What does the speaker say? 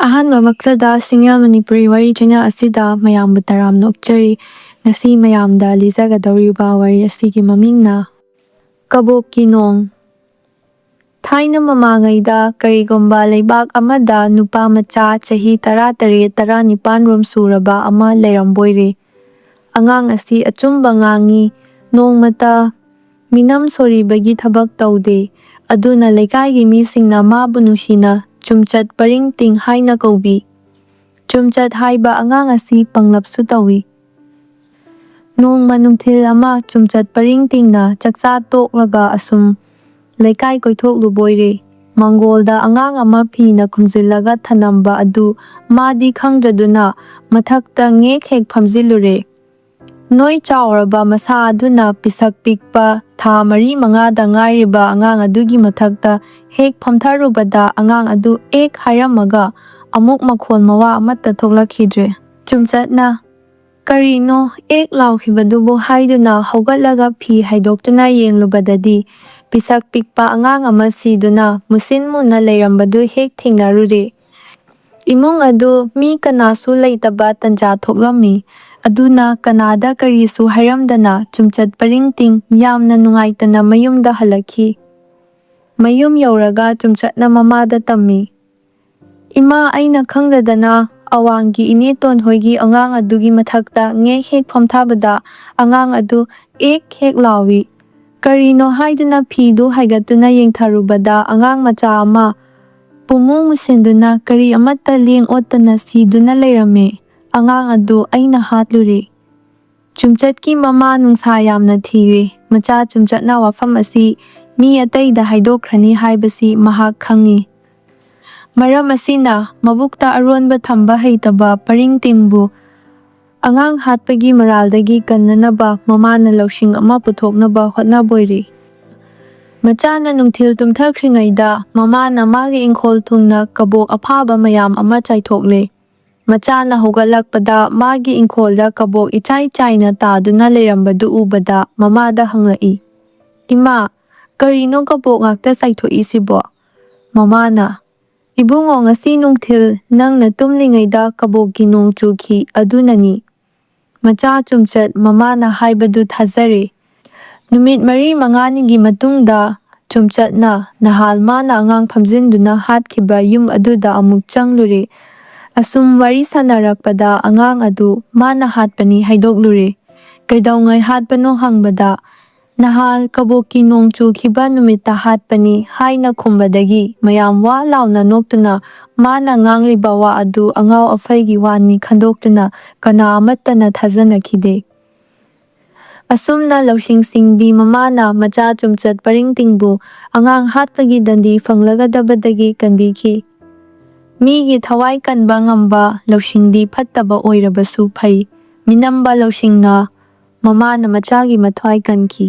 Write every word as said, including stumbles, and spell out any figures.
ꯑꯍꯥꯟꯕꯃꯛꯇꯗ ꯁꯤꯡꯌꯥ ꯃꯅꯤꯄꯨꯔꯤ ꯋꯥꯔꯤ ꯆꯦꯅꯦꯜ ꯑꯁꯤꯗ ꯃꯌꯥꯝꯕꯨ ꯇꯔꯥꯝꯅ ꯑꯣꯛꯆꯔꯤ꯫ ꯉꯁꯤ ꯃꯌꯥꯝꯗ ꯂꯤꯖꯒꯗꯧꯔꯤꯕ ꯋꯥꯔꯤ ꯑꯁꯤꯒꯤ ꯃꯃꯤꯡꯅ ꯀꯕꯣꯛꯀꯤ ꯅꯣꯡ꯫ ꯊꯥꯏꯅ ꯃꯃꯥꯡꯉꯩꯗ ꯀꯔꯤꯒꯨꯝꯕ ꯂꯩꯕꯥꯛ ꯑꯃꯗ ꯅꯨꯄꯥ ꯃꯆꯥ ꯆꯍꯤ ꯇꯔꯥꯇꯔꯦꯠ, ꯇꯔꯥꯅꯤꯄꯥꯟ ꯔꯣꯝ ꯁꯨꯔꯕ ꯑꯃ ꯂꯩꯔꯝꯕꯣꯏꯔꯦ꯫ ꯑꯉꯥꯡ ꯑꯁꯤ ꯑꯆꯨꯝꯕ ꯉꯥꯡꯉꯤ, ꯅꯣꯡꯃꯇ ꯃꯤꯅꯝ ꯁꯣꯔꯤꯕꯒꯤ ꯊꯕꯛ ꯇꯧꯗꯦ꯫ ꯑꯗꯨꯅ ꯂꯩꯀꯥꯏꯒꯤ ꯃꯤꯁꯤꯡꯅ ꯃꯥꯕꯨ ꯅꯨꯡꯁꯤꯅ ꯆꯨꯝꯆꯠ ꯄꯔꯤꯡꯇꯤꯡ ꯍꯥꯏꯅ ꯀꯧꯕꯤ꯫ ꯆꯨꯝꯆꯠ ꯍꯥꯏꯕ ꯑꯉꯥꯡ ꯑꯁꯤ ꯄꯪꯂꯞꯁꯨ ꯇꯧꯏ꯫ ꯅꯣꯡꯃ ꯅꯨꯡꯊꯤꯜ ꯑꯃ ꯆꯨꯝꯆꯠ ꯄꯔꯤꯡꯇꯤꯡꯅ ꯆꯥꯛꯆꯥ ꯇꯣꯛꯂꯒ ꯑꯁꯨꯝ ꯂꯩꯀꯥꯏ ꯀꯣꯏꯊꯣꯛꯂꯨꯕꯣꯏꯔꯦ꯫ ꯃꯥꯡꯒꯣꯜꯗ ꯑꯉꯥꯡ ꯑꯃ ꯐꯤꯅ ꯈꯨꯝꯖꯤꯜꯂꯒ ꯊꯅꯝꯕ ꯑꯗꯨ ꯃꯥꯗꯤ ꯈꯪꯗ꯭ꯔꯗꯨꯅ ꯃꯊꯛꯇ ꯉꯦꯛ ꯍꯦꯛ ꯐꯝꯖꯤꯜꯂꯨꯔꯦ꯫ ꯅꯣꯏ ꯆꯥꯎꯔꯕ ꯃꯁꯥ ꯑꯗꯨꯅ ꯄꯤꯁꯛ ꯄꯤꯛꯄ ꯊꯥ ꯃꯔꯤ ꯃꯉꯥꯗ ꯉꯥꯏꯔꯤꯕ ꯑꯉꯥꯡ ꯑꯗꯨꯒꯤ ꯃꯊꯛꯇ ꯍꯦꯛ ꯐꯝꯊꯔꯨꯕꯗ ꯑꯉꯥꯡ ꯑꯗꯨ ꯑꯦꯛ ꯍꯥꯏꯔꯝꯃꯒ ꯑꯃꯨꯛ ꯃꯈꯣꯜ ꯃꯋꯥ ꯑꯃꯠꯇ ꯊꯣꯛꯂꯛꯈꯤꯗ꯭ꯔꯦ꯫ ꯆꯨꯝꯆꯠꯅ "ꯀꯔꯤꯅꯣ ꯑꯦꯛ ꯂꯥꯎꯈꯤꯕꯗꯨꯕꯨ?" ꯍꯥꯏꯗꯨꯅ ꯍꯧꯒꯠꯂꯒ ꯐꯤ ꯍꯥꯏꯗꯣꯛꯇꯨꯅ ꯌꯦꯡꯂꯨꯕꯗꯗꯤ ꯄꯤꯁꯛ ꯄꯤꯛꯄ ꯑꯉꯥꯡ ꯑꯃ ꯁꯤꯗꯨꯅ ꯃꯨꯁꯤꯟ ꯃꯨꯅ ꯂꯩꯔꯝꯕꯗꯨ ꯍꯦꯛ ꯊꯦꯡꯅꯔꯨꯔꯦ꯫ ꯏꯃꯨꯡ ꯑꯗꯨ ꯃꯤ ꯀꯅꯥꯁꯨ ꯂꯩꯇꯕ ꯇꯟꯖꯥ ꯊꯣꯛꯂꯝꯃꯤ꯫ ꯑꯗꯨꯅ ꯀꯅꯥꯗ ꯀꯔꯤꯁꯨ ꯍꯥꯏꯔꯝꯗꯅ ꯆꯨꯝꯆꯠ ꯄꯔꯤꯡꯇꯤꯡ ꯌꯥꯝꯅ ꯅꯨꯡꯉꯥꯏꯇꯅ ꯃꯌꯨꯝꯗ ꯍꯜꯂꯛꯈꯤ꯫ ꯃꯌꯨꯝ ꯌꯧꯔꯒ ꯆꯨꯝꯆꯠꯅ ꯃꯃꯥꯗ ꯇꯝꯃꯤ, "ꯏꯃꯥ, ꯑꯩꯅ ꯈꯪꯗꯗꯅ ꯑꯋꯥꯡꯒꯤ ꯏꯅꯦꯇꯣꯟ ꯍꯣꯏꯒꯤ ꯑꯉꯥꯡ ꯑꯗꯨꯒꯤ ꯃꯊꯛꯇ ꯉꯦꯛ ꯍꯦꯛ ꯐꯝꯊꯕꯗ ꯑꯉꯥꯡ ꯑꯗꯨ ꯑꯦꯛ ꯍꯦꯛ ꯂꯥꯎꯏ꯫ ꯀꯔꯤꯅꯣ ꯍꯥꯏꯗꯨꯅ ꯐꯤꯗꯨ ꯍꯥꯏꯒꯠꯇꯨꯅ ꯌꯦꯡꯊꯔꯨꯕꯗ ꯑꯉꯥꯡ ꯃꯆꯥ ꯑꯃ ꯄꯨꯝꯃꯨ ꯃꯨꯁꯤꯟꯗꯨꯅ ꯀꯔꯤ ꯑꯃꯠꯇ ꯂꯦꯡ ꯑꯣꯠꯇꯅ ꯁꯤꯗꯨꯅ ꯂꯩꯔꯝꯃꯦ꯫ ꯑꯉꯥꯡ ꯑꯗꯨ ꯑꯩꯅ ꯍꯥꯠꯂꯨꯔꯦ꯫" ꯆꯨꯝꯆꯠꯀꯤ ꯃꯃꯥ ꯅꯨꯡꯁꯥ ꯌꯥꯝꯅ ꯊꯤꯔꯦ꯫ ꯃꯆꯥ ꯆꯨꯝꯆꯠꯅ ꯋꯥꯐꯝ ꯑꯁꯤ ꯃꯤ ꯑꯇꯩꯗ ꯍꯥꯏꯗꯣꯛꯈ꯭ꯔꯅꯤ ꯍꯥꯏꯕꯁꯤ ꯃꯍꯥꯛ ꯈꯪꯏ꯫ ꯃꯔꯝ ꯑꯁꯤꯅ ꯃꯕꯨꯛꯇ ꯑꯔꯣꯟꯕ ꯊꯝꯕ ꯍꯩꯇꯕ ꯄꯔꯤꯡꯇꯤꯡꯕꯨ ꯑꯉꯥꯡ ꯍꯥꯠꯄꯒꯤ ꯃꯔꯥꯜꯗꯒꯤ ꯀꯟꯅꯅꯕ ꯃꯃꯥꯅ ꯂꯧꯁꯤꯡ ꯑꯃ ꯄꯨꯊꯣꯛꯅꯕ ꯍꯣꯠꯅꯕꯣꯏꯔꯤ꯫ ꯃꯆꯥꯅ ꯅꯨꯡꯊꯤꯜ ꯇꯨꯝꯊꯈ꯭ꯔꯤꯉꯩꯗ ꯃꯃꯥꯅ ꯃꯥꯒꯤ ꯏꯪꯈꯣꯜ ꯊꯨꯡꯅ ꯀꯕꯣꯛ ꯑꯐꯥꯕ ꯃꯌꯥꯝ ꯑꯃ ꯆꯥꯏꯊꯣꯛꯂꯦ꯫ ꯃꯆꯥꯅ ꯍꯧꯒꯠꯂꯛꯄꯗ ꯃꯥꯒꯤ ꯏꯪꯈꯣꯜꯗ ꯀꯕꯣꯛ ꯏꯆꯥꯏ ꯆꯥꯏꯅ ꯇꯥꯗꯨꯅ ꯂꯩꯔꯝꯕꯗꯨ ꯎꯕꯗ ꯃꯃꯥꯗ ꯍꯪꯂꯛꯏ, "ꯏꯃꯥ, ꯀꯔꯤꯅꯣ ꯀꯕꯣꯛ ꯉꯥꯛꯇ ꯆꯥꯏꯊꯣꯛꯏꯁꯤꯕꯣ?" ꯃꯃꯥꯅ, "ꯏꯕꯨꯡꯉꯣ, ꯉꯁꯤ ꯅꯨꯡꯊꯤꯜ ꯅꯪꯅ ꯇꯨꯝꯂꯤꯉꯩꯗ ꯀꯕꯣꯛꯀꯤ ꯅꯣꯡ ꯆꯨꯈꯤ, ꯑꯗꯨꯅꯅꯤ꯫" ꯃꯆꯥ ꯆꯨꯝꯆꯠ ꯃꯃꯥꯅ ꯍꯥꯏꯕꯗꯨ ꯊꯥꯖꯔꯦ꯫ ꯅꯨꯃꯤꯠ ꯃꯔꯤ ꯃꯉꯥꯅꯤꯒꯤ ꯃꯇꯨꯡꯗ ꯆꯨꯝꯆꯠꯅ ꯅꯍꯥꯜ ꯃꯥꯅ ꯑꯉꯥꯡ ꯐꯝꯖꯤꯟꯗꯨꯅ ꯍꯥꯠꯈꯤꯕ ꯌꯨꯝ ꯑꯗꯨꯗ ꯑꯃꯨꯛ ꯆꯪꯂꯨꯔꯦ꯫ ꯑꯁꯨꯝ ꯋꯥꯔꯤ ꯁꯥꯟꯅꯔꯛꯄꯗ ꯑꯉꯥꯡ ꯑꯗꯨ ꯃꯥꯅ ꯍꯥꯠꯄꯅꯤ ꯍꯥꯏꯗꯣꯛꯂꯨꯔꯦ꯫ "ꯀꯩꯗꯧꯉꯩ ꯍꯥꯠꯄꯅꯣ?" ꯍꯪꯕꯗ, "ꯅꯍꯥꯜ ꯀꯕꯣꯛꯀꯤ ꯅꯣꯡ ꯆꯨꯈꯤꯕ ꯅꯨꯃꯤꯠꯇ ꯍꯥꯠꯄꯅꯤ" ꯍꯥꯏꯅ ꯈꯨꯝꯕꯗꯒꯤ ꯃꯌꯥꯝ ꯋꯥ ꯂꯥꯎꯅ ꯅꯣꯛꯇꯨꯅ ꯃꯥꯅ ꯉꯥꯡꯂꯤꯕ ꯋꯥ ꯑꯗꯨ ꯑꯉꯥꯎ ꯑꯐꯩꯒꯤ ꯋꯥꯅꯤ ꯈꯟꯗꯣꯛꯇꯨꯅ ꯀꯅꯥ ꯑꯃꯠꯇꯅ ꯊꯥꯖꯅꯈꯤꯗꯦ꯫ ꯑꯁꯨꯝꯅ ꯂꯧꯁꯤꯡ ꯁꯤꯡꯕꯤ ꯃꯃꯥꯅ ꯃꯆꯥ ꯆꯨꯝꯆꯠ ꯄꯔꯤꯡꯇꯤꯡꯕꯨ ꯑꯉꯥꯡ ꯍꯥꯠꯄꯒꯤ ꯗꯟꯗꯤ ꯐꯪꯂꯒꯗꯕꯗꯒꯤ ꯀꯟꯕꯤꯈꯤ꯫ ꯃꯤꯒꯤ ꯊꯋꯥꯏ ꯀꯟꯕ ꯉꯝꯕ ꯂꯧꯁꯤꯡꯗꯤ ꯐꯠꯇꯕ ꯑꯣꯏꯔꯕꯁꯨ ꯐꯩ꯫ ꯃꯤꯅꯝꯕ ꯂꯧꯁꯤꯡꯅ ꯃꯃꯥꯅ ꯃꯆꯥꯒꯤ ꯃꯊ꯭ꯋꯥꯏ ꯀꯟꯈꯤ꯫